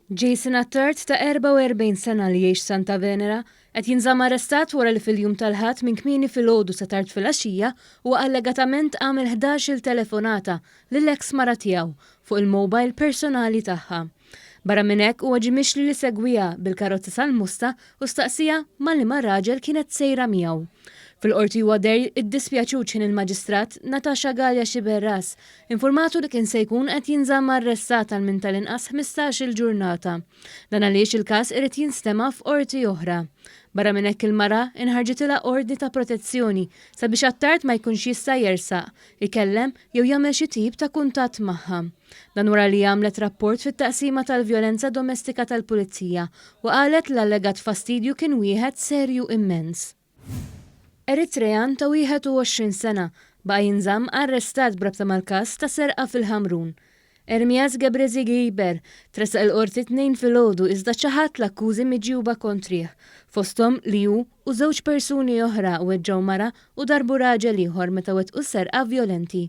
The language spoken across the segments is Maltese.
Jason Attard ta' 44 sena li jgħix Santa Venera qed jinżamm arrestat wara li fil-jum tal-Ħadd minn kmieni filgħodu sa tard filgħaxija huwa allegatament għamel 11-il telefonata lill-eks mara tiegħu fuq il-mobile personali tagħha. Barra minn hekk huwa ġie mixli li segwiha bil-karozza sal-Mosta u staqsiha ma' liema raġel kienet sejra miegħu. Fil-Qorti huwa deher iddispjaċut x'ħin il-Maġistrat Natasha Galea Sciberras informatu li kien se jkun qed jinżamm arrestat għal minn tal-inqas 15-il ġurnata. Dan għaliex il-każ irid jinstema' f'Qorti oħra. Barra minn hekk il-mara inħarġitilha ordni ta' protezzjoni sabiex Attard ma jkunx jista' jersaq, ikellem jew jagħmel xi tip ta' kuntatt magħha. Dan wara li għamlet rapport fit-Taqsima tal-Vjolenza Domestika tal-Pulizija u qalet l-allegat fastidju kien wieħed serju immens. Eritrean ta' 21 sena baqa' jinżamm arrestat b'rabta mal-każ ta' serqa fil-Ħamrun. Ermias Gebrezighiber tressaq il-Qorti t-Tnejn filgħodu iżda ċaħad l-akkużi miġjuba kontrih, fosthom li hu u żewġ persuni oħra weġġgħu mara u darbu raġel ieħor meta wettqu serqa vjolenti.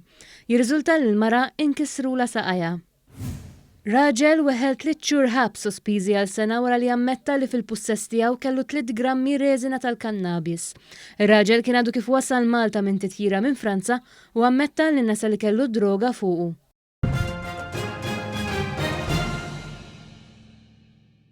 Jirriżulta li l-mara inkisrulha saqajha. Raġel weħel tliet xhur ħabs sospiżi għal sena wara li ammetta li fil-pussess tiegħu kellu tliet grammi reżina tal-kannabis. Ir-raġel kien għadu kif wasal Malta minn titjira minn Franza u ammetta li nesa li kellu d-droga fuqu.